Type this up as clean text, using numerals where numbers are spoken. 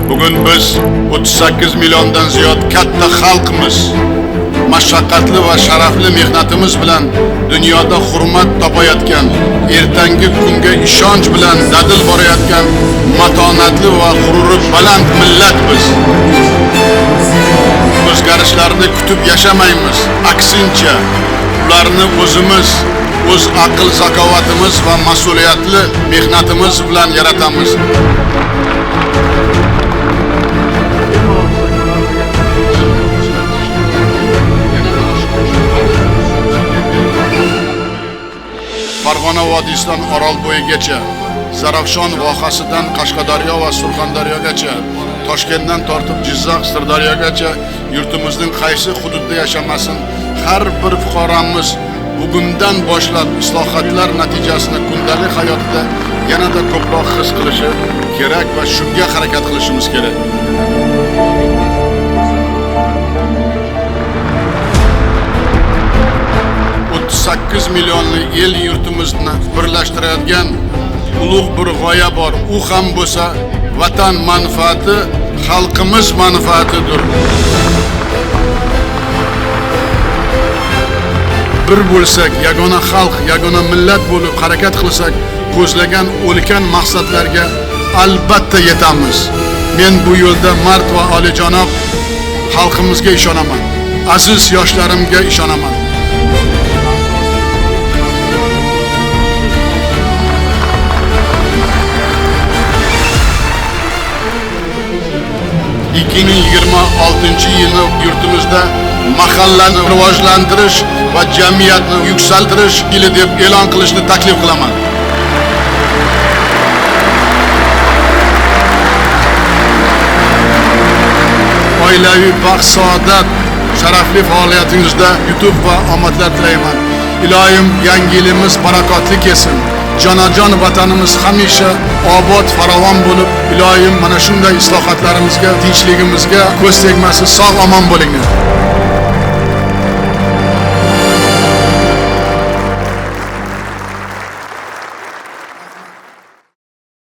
Bugun biz 38 milliondan ziyod katta xalqmiz. Mashaqqatli va sharafli mehnatimiz bilan dunyoda hurmat topayotgan, ertangi kunga ishonch bilan dadil borayotgan matonatli va g'ururi baland millatmiz. O'zgarishlarni kutib yashamaymiz, aksincha ularni o'zimiz, o'z aql zakovatimiz va mas'uliyatli mehnatimiz bilan yaratamiz. Farg'ona vodiysidan Orolbo'yigacha, Zarafshon vohasidan Qashqadaryo va Surxondaryogacha, Toshkentdan tortib Jizzax, Sirdaryogacha yurtimizning qaysi hududida yashamasin, har bir fuqaromiz bugundan boshlab islohotlar natijasini kundalik hayotida yanada ko'proq his qilishi kerak va shunga harakat qilishimiz kerak. 8 millionli el yurtimizni birlashtiradigan ulug' bir g'oya bor. U ham bo'lsa vatan manfaati, xalqimiz manfaatidir. Bir bo'lsak, yagona xalq, yagona millat bo'lib harakat qilsak, ko'zlagan ulkan maqsadlarga albatta yetamiz. Men bu yo'lda mard va olijanob xalqimizga ishonaman. Aziz yoshlarimga ishonaman. ...2026-yilni yurtimizda mahallani rivojlantirish va jamiyatni yuksaltirish yili deb e'lon qilishni taklif qilaman. Oilaviy baxt, saodat, sharafli faoliyatingizda yutuq va omadlar tilayman. Iloyim yangi yilimiz barakotli kelsin. Jonajon vatanimiz hamisha obod, farovon bo'lib, iloyim mana shunday islohotlarimizga, tinchligimizga ko'z tegmasin, sog' omon bo'linglar.